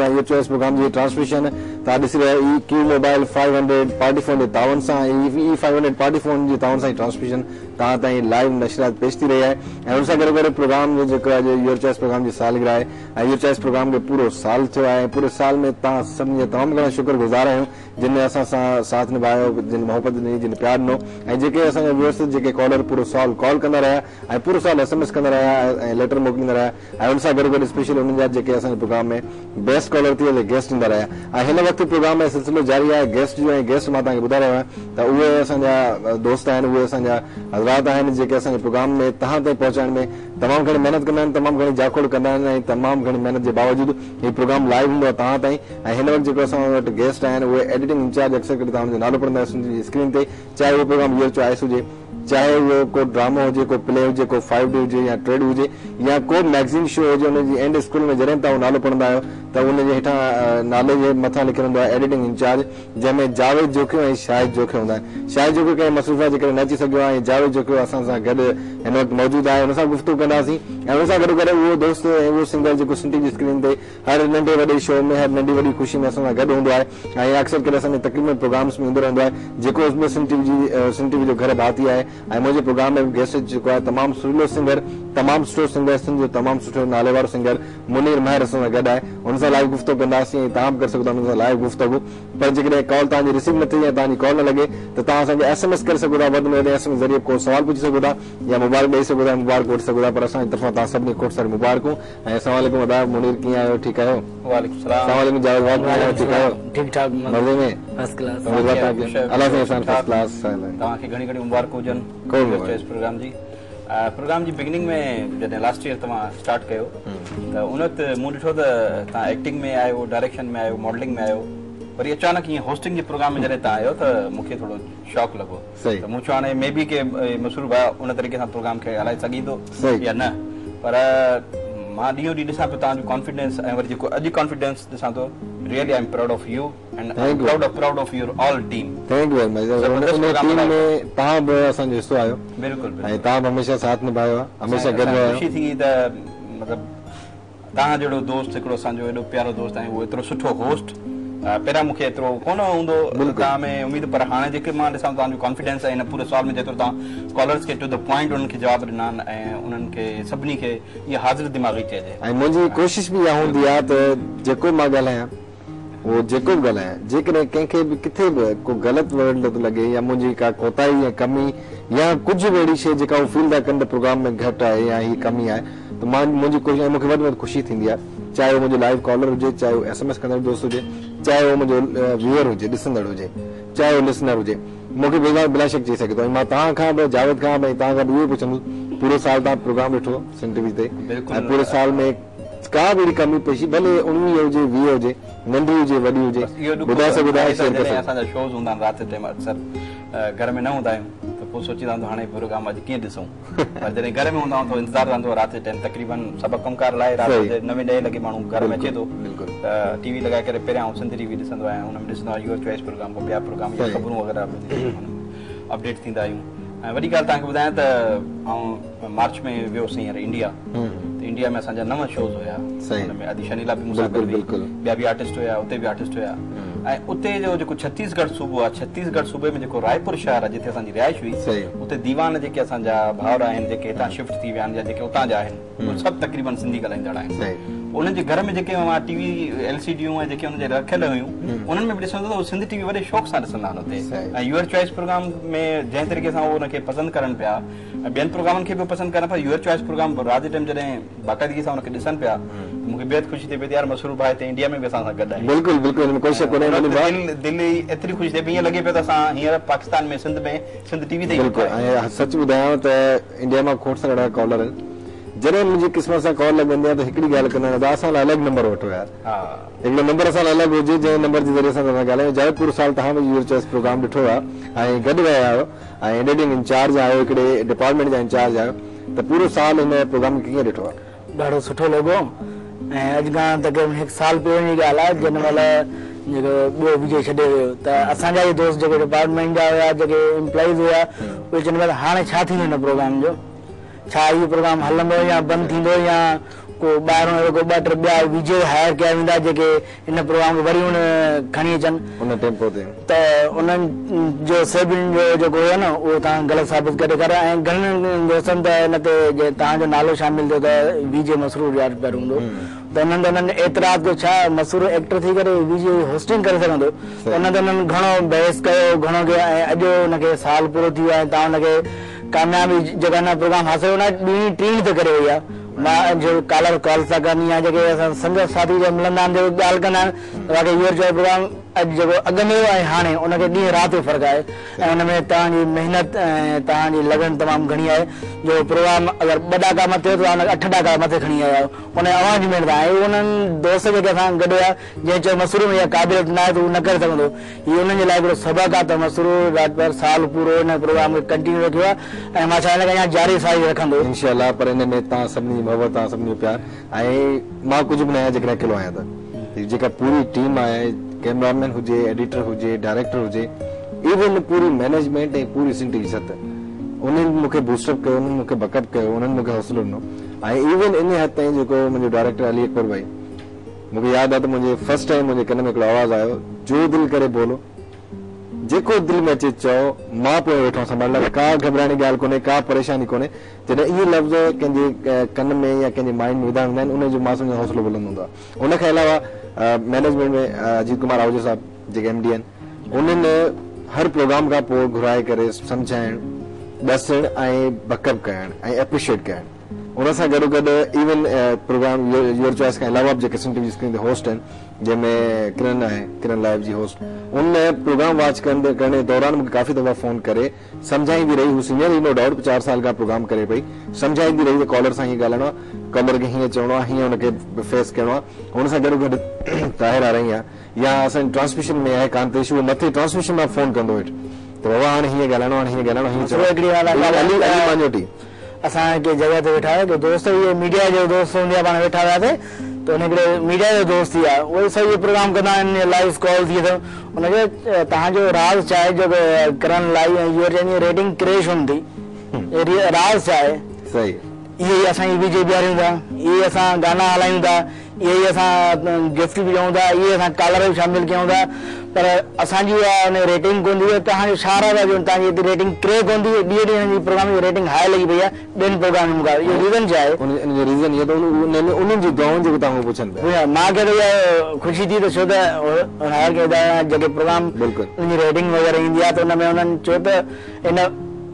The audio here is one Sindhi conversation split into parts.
يور چوائس پروگرام جي ٽرانسميشن توهان ڏسي رهيا آهيو اي ڪيو موبائل 500 پارٽي فون جي تعاون سان ۽ اي 500 پارٽي فون جي تعاون سان هي ٽرانسميشن توهان تائين لائيو نشريات پيش ٿي رهي آهي ۽ ان سان گڏو گڏ پروگرام جو جيڪو اڄ your choice programme جي سالگرهه آهي ۽ your choice programme کي پورو سال ٿيو آهي ۽ پوري سال ۾ توهان سڀني جا تمام گهڻا شڪر گذار آهيون جن اسان سان ساٿ نڀايو جن محبت ڏني جن پيار ڏنو ۽ جيڪي اسان جا ويورس جيڪي ڪالر پورو سال ڪال ڪندا رهيا ۽ پورو سال ايس ايم ايس ڪندا رهيا ۽ ليٽر موڪليندا رهيا ۽ ان سان گڏو گڏ اسپيشل انهن جا جيڪي اسان جي پروگرام ۾ بيسٽ ڪالر ٿي ايز اي گيسٽ ايندا رهيا ۽ هن وقت پروگرام ۾ سلسلو جاري آهي گيسٽ جو ۽ گيسٽ مان توهان کي ٻڌائي رهيو آهيان ته اهي اسان جا دوست آهن اهي اسان جا حضرات آهن جيڪي اسان جي پروگرام ۾ توهان تائين پهچائڻ ۾ تمام گهڻي محنت ڪندا آهن تمام گهڻي جاکوڙ ڪندا آهن ۽ تمام گهڻي محنت جي باوجود هي پروگرام لائيو هوندو آهي توهان تائين ۽ هن وقت جيڪو اسان وٽ گيسٽ آهن اهي ايڊيٽنگ انچارج اڪثر ڪري توهان ان جو نالو پڙهندا آهيو سنڌ جي اسڪرين تي چاهي اهو پروگرام your choice هجي چاهي اهو ڪو ڊرامو هجي، ڪو پلي هجي، ڪو فائيو ڊي هجي يا ٽريڊ هجي يا ڪو به مئگزين شو هجي ان جي اينڊ اسڪرول ۾ جڏهن به توهان اهو نالو پڙهندا آهيو ته ان جي هيٺان نالي جي مٿان لکيل هوندو آهي ايڊيٽنگ انچارج جنهن ۾ جاويد جوکيو ۽ شاهد جوکيو هوندا آهن. شاهد جوکيو ڪنهن مصروفيات جي ڪري نه اچي سگهيو آهي ۽ جاويد جوکيو اسان سان گڏ هن وقت موجود آهي ان سان گفتگو ڪنداسين ۽ ان سان گڏو گڏ اهو دوست ۽ اهو سنگر جيڪو سنڌ ٽي وي جي اسڪرين تي هر ننڍي وڏي شو ۾ هر ننڍي وڏي خوشي ۾ اسان سان گڏ هوندو آهي ۽ اڪثر ڪري اسان جي تقريبن پروگرامس ۾ ايندو رهندو آهي جيڪو به سنڌ ٽي وي جي سنڌ ٽي وي جو گهر ڀاتي آهي ۽ منهنجي پروگرام ۾ به گيسٽ اچي چڪو آهي تمام سريلو سنگر تمام سٺو سنگر سنڌ جو تمام سٺو نالي وارو سنگر منير مهر اسان سان گڏ آهي ان سان لائيو گفتگو ڪنداسين ۽ توهان به ڪري سگهو ٿا ان سان لائيو گفتگو پر جيڪڏهن ڪال توهان جي رسيو نه ٿي يا توهان جي ڪال نه لڳي ته توهان اسان کي ايس ايم ايس ڪري سگهو ٿا وڌ ۾ وڌ ايس ايم ايس ذريعي ڪو سوال پڇي سگهو ٿا يا مبارڪ ڏئي سگهو ٿا مبارڪ وٺي سگهو ٿا پر اسان جي طرفان توهان سڀني کي کوڙ ساريون مبارڪون ۽ اسلام عليڪم ادا منير ڪيئن آهيو ٺيڪ آهيو. وعليڪم السلام. اسلام عليڪم جاويد ڀاء ڪيئن آهيو ٺيڪ آهيو. ٺيڪ ٺاڪ مزي ۾ فرسٽ ڪلاس. الله سائين احسان فرسٽ ڪلاس. توهان کي گهڻي گهڻي مبارڪون هجن your choice programme جي پروگرام جي بگننگ ۾ جڏهن لاسٽ ايئر توهان اسٽارٽ ڪيو ته ان وقت مون ڏٺو ته توهان ايڪٽنگ ۾ آهيو ڊائريڪشن ۾ آهيو ماڊلنگ ۾ آهيو وري اچانڪ ائين هوسٽنگ جي پروگرام ۾ جڏهن توهان آيو ته مون کي ٿورو شاڪ لڳو ته مون چيو هاڻي مي بي ڪي مسرور ڀاء ان طريقي سان پروگرام کي هلائي سگهندو يا نه پر مان ڏينهون ڏينهن ڏسان پيو توهان جو ڪانفيڊنس ۽ وري جيڪو اڄ ڪانفيڊنس ڏسان ٿو really I am proud of you and I am proud of proud of your all team. Thank you very much in team ۾ توهان به اسان جو حصو آهيو بلڪل ۽ توهان به هميشه ساٿ نڀايو آهي هميشه گڏ رهيا آهيو. خوشي ٿي ته مطلب توهان جهڙو دوست هڪڙو اسان جو ايڏو پيارو دوست ۽ اهو ايترو سٺو هوسٽ پهريان مون کي ايترو ڪونه هوندو توهان ۾ اميد پر هاڻي جيڪي مان ڏسان ٿو توهان جو ڪانفيڊنس ۽ هن پوري سال ۾ جيترو توهان ڪالرز کي ٽو the point انهن کي جواب ڏنا آهن ۽ انهن کي سڀني کي اها حاضر دماغي چئجي. ۽ منهنجي ڪوشش به اها هوندي آهي ته جيڪو به مان ڳالهايان اهو جيڪو به ڳالهايان جيڪڏهن ڪنهن کي به ڪٿي به ڪو غلط ورڊ ٿو لڳي يا منهنجي ڪا ڪوتاهي يا ڪمي يا ڪجهه به اهڙي شيء جيڪا هو فيل ٿا ڪن ته پروگرام ۾ گهٽ آهي يا هي ڪمي آهي ته مان منهنجي ڪوشش ۽ مون کي وڌ ۾ وڌ خوشي ٿيندي آهي چاهي اهو منهنجو لائيو ڪالر هجي چاهي اهو ايس ايم ايس ڪندڙ دوست هجي چاهي اهو منهنجو ويوئر هجي ڏسندڙ هجي چاهي اهو لسنر هجي مون کي بلا بلا شڪ چئي سگهي ٿو ۽ مان توهان کان به جاويد کان به ۽ توهان کان به اهو ئي پڇندس پورو سال توهان پروگرام ڏٺو سنڌ ٽي وي تي ۽ پوري سال ۾ ڪا به اهڙي ڪمي پيشي ڀلي 19 هجي 20 هجي ننڍي هجي وڏي هجي ٻڌائي سگهو ٿا شيئر ڪري سگهو اسان جا شوز هوندا آهن رات جي ٽائيم اڪثر گهر ۾ نه هوندا آهيون ته پوء سوچيندا آهيون ته هاڻي پروگرام اڄ ڪيئن ڏسون پر جڏهن گهر ۾ هوندا آهيون ته انتظار رهندو آهي رات جي ٽائيم تقريبن سڀ ڪم ڪار لاهي رات جي نوين ڏهين لڳي ماڻهو گهر ۾ اچي ٿو ته ٽي وي لڳائي ڪري پهريان آئون سنڌ ٽي وي ڏسندو آهيان ان ۾ ڏسندو آهيان your choice programme پوء ٻيا پروگرام يا خبرون وغيره اپڊيٽ ٿيندا آهيون ۽ وڏي ڳالهه توهان کي ٻڌايان ته آئون مارچ ۾ ويو هوس هينئر انڊيا ته انڊيا ۾ اسان جا نو شوز هيا ان ۾ ادي شنيلا به مون سان گڏ هئي ٻيا به آرٽسٽ هيا اتي به آرٽسٽ هيا ۽ اتي جو جيڪو ڇتيس ڳڙهه صوبو آهي ڇتيس ڳڙهه صوبي ۾ جيڪو رائپور شهر آهي جتي اسان جي رهائش هئي اتي ديوان جيڪي اسان جا ڀائر آهن جيڪي هتان شفٽ ٿي ويا آهن يا جيڪي اتان جا آهن اهي سڀ تقريبن سنڌي ڳالهائيندڙ آهن انهن جي گهر ۾ جيڪي مان ٽي وي ايل سي ڊيون ۽ جيڪي انهن جي رکيل هيون انهن ۾ به ڏسندو ته اهي سنڌ ٽي وي وڏي شوق سان ڏسندا آهن اتي ۽ your choice programme ۾ جنهن طريقي سان اهو ان کي پسند ڪرن پيا ۽ ٻين پروگرامن کي به پسند ڪرن پر your choice programme رات جي ٽائيم جڏهن باقاعدگي سان ان کي ڏسن پيا ته مون کي بيحد خوشي ٿئي پئي ته يار مسرور ڀاء هتي انڊيا ۾ به اسان سان گڏ آهي. بلڪل بلڪل ان ۾ ڪوئي شڪ ڪونهي منير ڀاء. دل ايتري خوشي ٿئي پئي ائين لڳي پيو ته اسان هينئر پاڪستان ۾ سنڌ ۾ سنڌ ٽي وي تي ئي بلڪل ۽ سچ ٻڌايانو ته انڊيا مان کوڙ سارا اهڙا ڪالر آهن جڏهن منهنجي قسمت سان ڪال لڳندي آهي ته هڪڙي ڳالهه ڪندا آهن ادا اسان لاء الڳ نمبر وٺو يار هڪڙو نمبر اسان لاء الڳ هجي جنهن نمبر جي ذريعي اسان توهان سان ڳالهايون جاويد پورو سال توهان به your choice programme ڏٺو آهي ۽ گڏ رهيا آهيو ۽ ايڊيٽنگ انچارج آهيو هڪڙي ڊپارٽمينٽ جا انچارج آهيو ته پورو سال هن پروگرام کي ڪيئن ڏٺو آهي؟ ڏاڍو سٺو لڳو ۽ اڄ کان تقريبن هڪ سال پهريون جي ڳالهه آهي جنهن مهل جيڪو ٻيو وجي ڇڏي ويو ته اسان جا ئي دوست جيڪي ڊپارٽمينٽ جا هيا جيڪي امپلائيز هيا اهي چون پيا ته هاڻي ڇا ٿيندو هن پروگرام جو ڇا اهو پروگرام هلندو يا بند ٿيندو يا ڪو ٻاهرون اهڙو ڪو ٻه ٽي ٻيا وي جي هائر ڪيا ويندا جيڪي ان پروگرام کي وري ان کڻي اچن. ان ٽيمپو تي. ته انهن جو سڀني جو جيڪو هيو نه اهو توهان غلط ثابت ڪري ڏيکاريو ۽ گهڻن دوستن ته ان تي جي توهان جو نالو شامل ٿيو ته وي جي مسرور راڄپر هوندو ته انهن ته انهن اعتراض ڪيو ڇا مسرور ايڪٽر ٿي ڪري وي جي هوسٽنگ ڪري سگهندو ته انهن ته انهن گهڻو بحث ڪيو گهڻو ڪيو ۽ اڄ ان کي سال پورو ٿي ويو آهي ۽ توهان ان کي ڪاميابي جيڪا ان پروگرام حاصل ان ٻيڻي ٽيڻي تي ڪري وئي آهي مان جو ڪالر ڪال ٿا ڪن يا جيڪي اسان سنگت ساٿي جا ملندا آهن جيڪو ڳالهه ڪندا آهن ته واقعي your choice programme اڄ جيڪو اڳ ۾ هيو ۽ هاڻي ان کي ڏينهن رات جو فرق آهي ۽ ان ۾ توهان جي محنت ۽ توهان جي لگن تمام گهڻي آهي جو پروگرام اگر ٻه ڏاڪا مٿي هو ته توهان ان کي اٺ ڏاڪا مٿي کڻي آيا آهيو ان اوهان جي محنت آهي ۽ انهن دوست جيڪي اسان سان گڏ هيا جنهن چيو مسرور ۾ اها قابليت ناهي ته هو نه ڪري سگهندو هي انهن جي لاء هڪڙو سبق آهي ته مسرور راڄپر سال پورو ان پروگرام کي ڪنٽينيو رکيو آهي ۽ مان چاهيان ٿو ته اڃا جاري ساري رکندو. انشاء الله پر ان ۾ توهان سڀني جي محبت توهان سڀني جو پيار ۽ مان ڪجهه به نه آهيان جيڪڏهن اڪيلو آهيان ته هي جيڪا پوري ٽيم آهي ڪيمرا مين هجي ايڊيٽر هجي ڊائريڪٽر هجي ايون پوري مئنيجمينٽ ۽ پوري سنڌ ٽي وي ست انهن مون کي بوسٽ اپ ڪيو انهن مون کي بڪ اپ ڪيو انهن مون کي حوصلو ڏنو ۽ ايون ان حد تائين جيڪو منهنجو ڊائريڪٽر علي اڪبر ڀائي مون کي ياد آ ته منهنجي فرسٽ ٽائيم منهنجي ڪن ۾ هڪڙو آواز آيو جو دل ڪري بولو جيڪو دل ۾ اچي چئو مان پويان ويٺو آهيان سنڀالڻ لاء ڪا گهٻرائڻ جي ڳالهه ڪونهي ڪا پريشاني ڪونهي جڏهن اهي لفظ ڪنهن جي ڪن ۾ يا ڪنهن جي مائنڊ ۾ وڌا ويندا آهن ان جو مان سمجهان حوصلو بلند هوندو آهي ان کان علاوه مئنيجمينٽ ۾ اجيت ڪمار آهوجا صاحب جيڪي ايم ڊي آهن انهن هر پروگرام کان پوء گهرائي ڪري سمجهائڻ ڏسڻ ۽ بڪ اپ ڪرڻ ۽ اپريشيئيٽ ڪرڻ ان سان گڏو گڏ ايون پروگرام your choice کان علاوه به جيڪي سنڌ ٽي وي جي اسڪرين تي هوسٽ آهن جنهن ۾ ڪرن آهي ڪرن لائيو جي هوسٽ ان پروگرام واچ ڪندي ڪرڻ جي دوران مونکي ڪافي دفعا فون ڪري سمجهائيندي رهي هو سينيئر هئي نو ڊائوٽ 4 سال کان پروگرام ڪري پئي سمجهائيندي رهي ته ڪالر سان هيئن ڳالهائڻو آهي ڪالر کي هيئن چوڻو آهي هيئن ان کي فيس ڪرڻو آهي ان سان گڏو گڏ طاهر آرائين آهي يا اسان جي ٽرانسميشن ۾ آهي ڪانتيش اهو مٿي ٽرانسميشن مان فون ڪندو هيٺ ته بابا هاڻي هيئن ڳالهائڻو هاڻي هيئن ڳالهائڻو هيئن چوڻو علي علي ماڃوٽي. اسان هڪ جڳهه تي ويٺا هيا ڪي دوست اهي ميڊيا جو دوست هوندي آهي پاڻ ويٺا هياسي ته ان هڪڙي ميڊيا جو دوست ئي آهي اهي سڀ اهي پروگرام ڪندا آهن لائيو ڪال ٿئي ٿو ان کي توهان جو راز ڇا آهي جو ڪرن live ۽ your choice rating crash هوندي ٿي راز ڇا آهي صحيح اهي ئي اسان وي جي بيهاريون ٿا اهي اسان گانا هلايون ٿا اهي ئي اسان گفٽ به ڏيون ٿا اهي اسان ڪالر به شامل ڪيون ٿا پر اسان جي اها ان ريٽنگ ڪونه ٿي توهان جو ڇا راز آهي جو توهان جي ايتري ريٽنگ ڪري ڪونه ٿي ڏينهن ڏينهن هن جي پروگرام جي ريٽنگ هاء لڳي پئي آهي ٻين پروگرام جي مقابلي اهو ريزن ڇا آهي؟ ان جو ريزن اهو ته انهن جي دعائن جيڪو توهان کان پڇن پيا. مان کي ته اها خوشي ٿي ته ڇو ته هر ڪنهن اداري جا جيڪي پروگرام انهن جي ريٽنگ وغيره ايندي آهي ته ان ۾ انهن چيو ته ان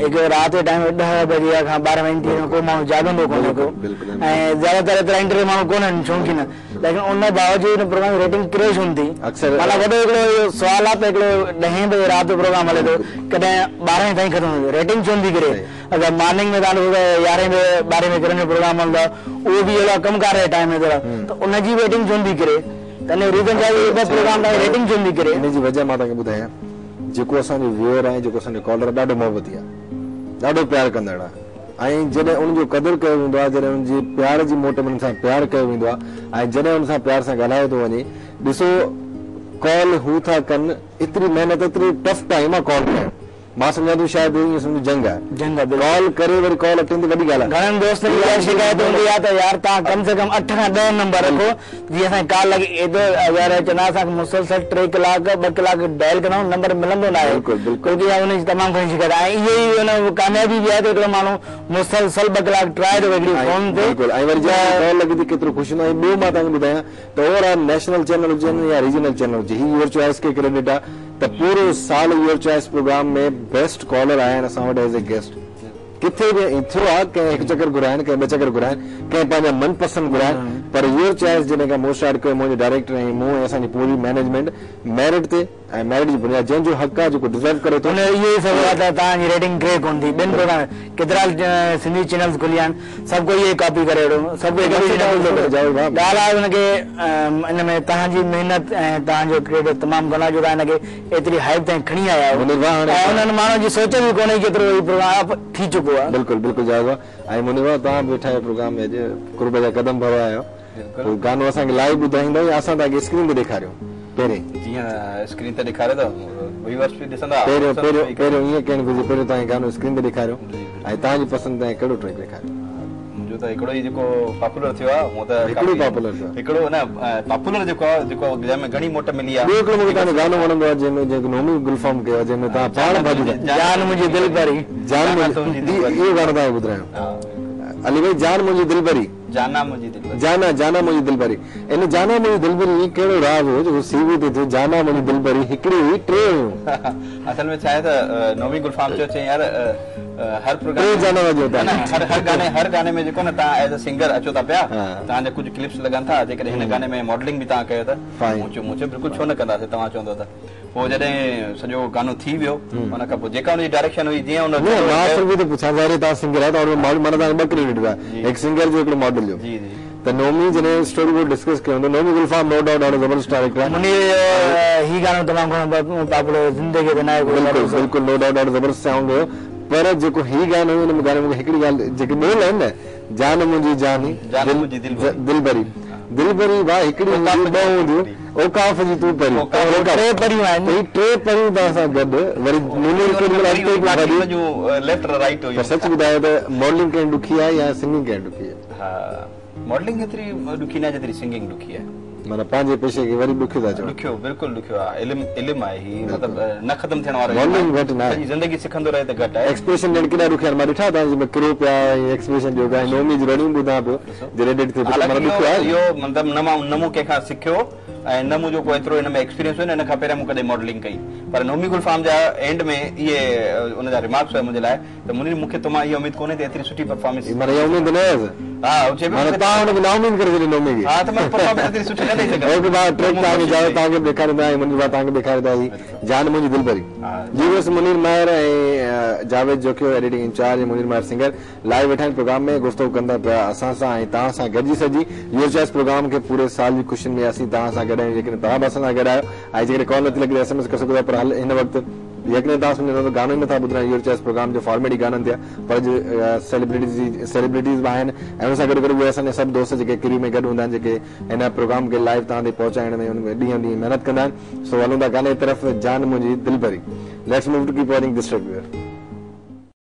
هڪ رات جو ٽائيم 10 بجي کان 12 وڃي ٿي ڪو ماڻهو جاڳندو ڪونهي ڪو ۽ زياده تر ايترا انٽري ماڻهو ڪونهن شوقين ليڪن ان باوجود ان پروگرام جي ريٽنگ ڪريش هوندي ٿي معنيٰ وڏو هڪڙو اهو سوال آهي ته هڪڙو ڏهين بجي رات جو پروگرام هلي ٿو ڪڏهن 12 تائين ختم ٿو ٿئي ريٽنگ ڇو نٿي ڪري اگر مارننگ ۾ توهان ڏسو ته يارهين بجي ٻارهين بجي ڪرن جو پروگرام هلندو آهي اهو به اهڙو ڪم ڪار جي ٽائيم ۾ ٿورا ته ان جي ريٽنگ ڇو نٿي ڪري ته ان جو ريزن ڇا آهي ٻه پروگرام تائين ريٽنگ ڇو نٿي ڪري. ان جي وجه مان توهان کي ٻڌايان جيڪو اسان جو ويوئر آهي جيڪو اسان جو ڪالر ڏاڍو محبتي آهي ڏاڍو پيار ڪندڙ آهي ۽ جڏهن ان جو قدر ڪيو ويندو آهي جڏهن ان جي پيار جي موٽ ۾ ان سان پيار ڪيو ويندو آهي ۽ جڏهن ان سان پيار سان ڳالهايو ٿو وڃي ڏسو ڪال هو ٿا ڪن ايتري محنت ايتري ٽف ٽائيم آهي ڪال ڪرڻ مان سمجهان ٿو شايد ائين سمجهو جنگ آهي. جنگ آهي بلڪل. ڪال ڪري وري ڪال اٽينڊ وڏي ڳالهه آهي. گهڻن دوستن جي اها شڪايت هوندي آهي ته يار توهان ڪم سي ڪم 8 کان 10 نمبر رکو جيئن اسان کي ڪال لڳي ايترو اگر چوندا اسان کي مسلسل 3 ڪلاڪ 2 ڪلاڪ ڊائل ڪندا آهيون نمبر ملندو ناهي بلڪل بلڪل. ڇو ڪي اها ان جي تمام گهڻي شڪايت آهي ۽ اهو ئي ان ڪاميابي به آهي ته هڪڙو ماڻهو مسلسل 2 ڪلاڪ ٽرائي ٿو ڪري هڪڙي فون تي بلڪل ۽ وري جڏهن ڪال لڳي ٿي ڪيترو خوش ٿيندو ۽ ٻيو مان توهان کي ٻڌايان ته اوور آل نيشنل چينل هجن يا ريجنل چينل هجي هي your choice کي ڪريڊٽ آهي ته پورو سال your choice programme ۾ best caller آيا آهن اسان وٽ ايز اي گيسٽ ڪٿي به ائين ٿيو آهي ڪنهن هڪ چڪر گهرايا آهن ڪنهن ٻه چڪر گهرايا آهن ڪنهن پنهنجا من پسند گهرايا آهن پر your choice جڏهن کان مون اسٽارٽ ڪيو منهنجو ڊائريڪٽر ۽ مون ۽ اسان جي پوري مئنيجمينٽ ميرٽ تي ۽ ميرٽ جي بنياد جنهن جو حق آهي جيڪو ڊزرو ڪري ٿو. ان جو اهو ئي سبب آهي ته توهان جي ريٽنگ ڪري ڪونه ٿي ٻين پروگرام ڪيترا سنڌي چينلز کلي ويا آهن سڀ ڪو اهو ئي ڪاپي ڪري ويٺو سڀ ڪو هڪ ٻئي جي نقل ٿو ڪري ڳالهه آهي ان کي ان ۾ توهان جي محنت ۽ توهان جو ڪريڊٽ تمام گهڻو آهي جو توهان ان کي ايتري هائپ تائين کڻي آيا آهيو ۽ انهن ماڻهن جي سوچ به ڪونهي ڪيترو هي پروگرام اپ ٿي چڪو آهي. بلڪل بلڪل جاويد ڀاء ۽ منير ڀاء توهان به ويٺا آهيو پروگرام ۾ اڄ قرب جا قدم ڀريا آهيو پوء گانو اسان کي لائيو ٻڌائيندؤ يا اسان توهان کي اسڪرين تي ڏيکاريون پهرين. جيئن اسڪرين تي ڏيکاريو ته ويوئرس به ڏسندا. پهريون پهريون پهريون ائين ڪرڻ گهرجي پهريون توهان کي گانو اسڪرين تي ڏيکاريون ۽ توهان جي پسند تي ڪهڙو ٽريڪ ڏيکاريون. منهنجو اهو ته هڪڙو ئي جيڪو پاپولر ٿيو آهي هونء ته هڪڙو پاپولر ٿيو هڪڙو نه پاپولر جيڪو آهي جيڪو جنهن ۾ گهڻي موٽ ملي آهي. ٻيو هڪڙو مونکي توهان جو گانو وڻندو آهي جنهن ۾ جيڪو نومي گلفام ڪيو آهي جنهن ۾ توهان پاڻ ڀاڄي جان منهنجي دلبري جان منهنجي اهو گانو توهان کي ٻڌرايو علي ڀائي جان منهنجي دلبري جانا منهنجي دلبري جانا جانا منهنجي دلبري ان جانا منهنجي دلبري هي ڪهڙو راز هو جيڪو سي وي تي ٿيو جانا منهنجي دلبري هڪڙي هئي ٽي هيون. اصل ۾ ڇا آهي ته نومي گلفام چيو چئين يار هر پروگرام ٽي جانا وڄو ٿا نه هر هر گاني هر گاني ۾ جيڪو نه توهان ايز ا سنگر اچو ٿا پيا توهان جا ڪجهه ڪلپس لڳن ٿا جيڪڏهن هن گاني ۾ ماڊلنگ به توهان ڪيو ته مون چيو مون چيو بلڪل ڇو نه ڪنداسين توهان چوندو ته پوء جڏهن سڄو گانو ٿي ويو ان کان پوء جيڪا ان جي ڊائريڪشن هئي جيئن ان نه مان صرف اهو ٿو پڇان ظاهر آهي توهان سنگر آهيو ته ان ۾ ماڊل معنيٰ توهان کي ٻه ڪريڊٽ ويا هڪ سنگر جو هڪڙو ماڊل جو جي جي ته نومي جڏهن اسٽوري بورڊ ڊسڪس ڪيو هوندو نومي گلفام نو ڊائوٽ ڏاڍو زبردست ڊائريڪٽر آهي منير هي گانو تمام گهڻو پاپولر هيو زندگي ته ناهي ڪوئي بلڪل بلڪل نو ڊائوٽ ڏاڍو زبردست سائونڊ هيو پر جيڪو هي گانو هيو ان ۾ گاني ۾ مونکي هڪڙي ڳالهه جيڪي ٻول آهن نه جان منهنجي جاني جان منهنجي دلبري دلبري دلبري ڀاء هڪڙي هوندي ٻه هونديون اوقاف جي تون پري ٽي پريون آهن هي ٽي پريون توهان سان گڏ وري منير ڪيڏي مهل اڳتي به ڀڄي ليفٽ رائيٽ پر سچ ٻڌايو ته ماڊلنگ ڪرڻ ڏکي آهي يا سنگنگ ڪرڻ ڏکي آهي؟ ها ماڊلنگ ايتري ڏکي ناهي جيتري سنگنگ ڏکي آهي. معنيٰ پنهنجي پيشي کي وري ڏکيو ٿا چئو. ڏکيو بلڪل ڏکيو آهي علم علم آهي هي مطلب نه ختم ٿيڻ وارو علم آهي. ماڊلنگ گهٽ ناهي. سڄي زندگي سکندو رهي ته گهٽ آهي. ايڪسپريشن ڏيڻ ڪيڏا ڏکيا آهن مان ڏٺا توهان جي ڪريو پيا ۽ ايڪسپريشن ڏيو پيا ۽ نومي جون رڙيون ٻڌان پيو جڏهن ايڊٽ ٿئي پيو ته معنيٰ ڏکيو آهي. اهو مطلب نه مان نه مون ڪنهن کان سکيو ۽ نه منهنجو ڪو ايترو ان ۾ ايڪسپيرينس هيو نه ان کان پهريان مون ڪڏهن ماڊلنگ ڪئي پر نومي گلفام جا اينڊ ۾ اهي ان جا ريمارڪس هيا منهنجي لاء ته منير مون کي تو مان اها اميد ڪونهي ته ايتري سٺي پرفارمنس. معنيٰ اها اميد نه هيس. ها هو چئي پيو معنيٰ توهان هن کي نااميد ڪري ڇڏيو نومي کي. ها ته مان پرفارمنس ايتري سٺي نه ڏئي سگهندس. اوڪي ڀاء ٽريڪ توهان کي جاويد توهان کي به ڏيکاريندا ۽ منير ڀاء توهان کي به ڏيکاريندا هي جان منهنجي دلبري. جي بس منير ماهر ۽ جاويد جوکيو ايڊيٽنگ انچارج ۽ منير ماهر سنگر لائيو ويٺا آهن پروگرام ۾ گفتگو ڪن ٿا پيا اسان سان ۽ توهان سان گڏجي سڄي your choice programme کي پوري سال جي خوشين ۾ اسين توهان سان گڏ آهيون جيڪڏهن توهان به اسان سان گڏ آهيو ۽ جيڪڏهن ڪال نٿي لڳي ته ايس ايم ايس ڪري سگهو ٿا پر هل هن وقت يقينن توهان سمجهندا ته گانو ئي نٿا ٻڌرايون your choice programme جو فارميٽ ئي گانن تي آهي پر اڄ سيلبرٽيز جي سيلبرٽيز به آهن ۽ ان سان گڏو گڏ اهي اسان جا سڀ دوست جيڪي ڪريو ۾ گڏ هوندا آهن جيڪي هن پروگرام کي لائيو توهان تائين پهچائڻ ۾ ان ڏينهون ڏينهن محنت ڪندا آهن سو هلون ٿا گاني جي طرف جان منهنجي دلبري let's move to keep watching this track.